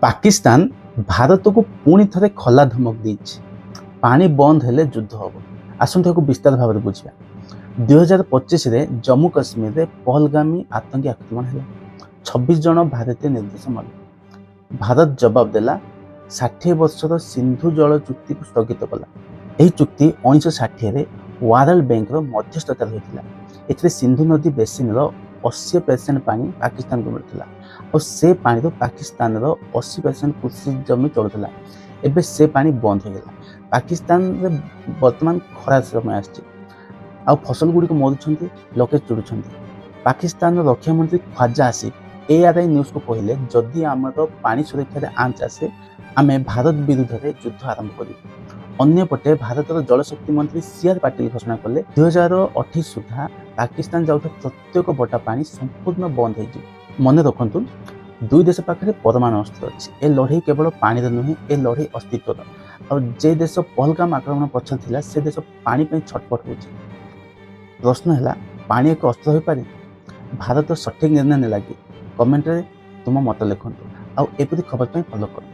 ପାକିସ୍ତାନ ଭାରତକୁ ପୁଣି ଥରେ ଖୋଲା ଧମକ ଦେଇଛି, ପାଣି ବନ୍ଦ ହେଲେ ଯୁଦ୍ଧ ହେବ। ଆସନ୍ତୁ ଏହାକୁ ବିସ୍ତାର ଭାବରେ ବୁଝିବା। 2025ରେ ଜମ୍ମୁ କାଶ୍ମୀରରେ ପହଲଗାମୀ ଆତଙ୍କୀ ଆକ୍ରମଣ ହେଲା। 26 ଜଣ ଭାରତୀୟ ନିର୍ଦ୍ଦୋଷ ମଲେ। ଭାରତ ଜବାବ ଦେଲା। 60 ବର୍ଷର ସିନ୍ଧୁ ଜଳ ଚୁକ୍ତିକୁ ସ୍ଥଗିତ କଲା। ଏହି ଚୁକ୍ତି 1960ରେ ୱାର୍ଲଡ ବ୍ୟାଙ୍କର ମଧ୍ୟସ୍ଥତାରେ ହୋଇଥିଲା। ଏଥିରେ ସିନ୍ଧୁ ନଦୀ ବେସିନର 80% ପାଣି ପାକିସ୍ତାନକୁ ମିଳୁଥିଲା ଆଉ ସେ ପାଣିରୁ ପାକିସ୍ତାନର 80% କୃଷି ଜମି ଚଳୁଥିଲା। ଏବେ ସେ ପାଣି ବନ୍ଦ ହୋଇଗଲା। ପାକିସ୍ତାନରେ ବର୍ତ୍ତମାନ ଖରା ସମୟ ଆସିଛି ଆଉ ଫସଲ ଗୁଡ଼ିକ ମରୁଛନ୍ତି, ଲୋକେ ଚିଡ଼ୁଛନ୍ତି। ପାକିସ୍ତାନର ରକ୍ଷାମନ୍ତ୍ରୀ ଖ୍ୱାଜା ଆସିଫ ଏଆର୍ଆଇ ନ୍ୟୁଜ୍କୁ କହିଲେ, ଯଦି ଆମର ପାଣି ସୁରକ୍ଷାରେ ଆଞ୍ଚ ଆସେ, ଆମେ ଭାରତ ବିରୁଦ୍ଧରେ ଯୁଦ୍ଧ ଆରମ୍ଭ କରିବୁ। ଅନ୍ୟପଟେ ଭାରତର ଜଳଶକ୍ତି ମନ୍ତ୍ରୀ ସି ଆର୍ ପାଟିଲ ଘୋଷଣା କଲେ, 2028 ସୁଦ୍ଧା ପାକିସ୍ତାନ ଯାଉଥିବା ପ୍ରତ୍ୟେକ ବଟା ପାଣି ସମ୍ପୂର୍ଣ୍ଣ ବନ୍ଦ ହୋଇଯିବ। ମନେ ରଖନ୍ତୁ, ଦୁଇ ଦେଶ ପାଖରେ ପରମାଣୁ ଅସ୍ତ୍ର ଅଛି। ଏ ଲଢ଼େଇ କେବଳ ପାଣିର ନୁହେଁ, ଏ ଲଢ଼େଇ ଅସ୍ତିତ୍ୱର। ଆଉ ଯେ ଦେଶ ପହଲଗାମ ଆକ୍ରମଣ ପଛରେ ଥିଲା, ସେ ଦେଶ ପାଣି ପାଇଁ ଛଟପଟ ହେଉଛି। ପ୍ରଶ୍ନ ହେଲା, ପାଣି ଏକ ଅସ୍ତ୍ର ହୋଇପାରେ? ଭାରତ ସଠିକ୍ ନିର୍ଣ୍ଣୟ ନେଲା କି? କମେଣ୍ଟରେ ତୁମ ମତ ଲେଖନ୍ତୁ ଆଉ ଏପରି ଖବର ପାଇଁ ଫଲୋ କରନ୍ତୁ।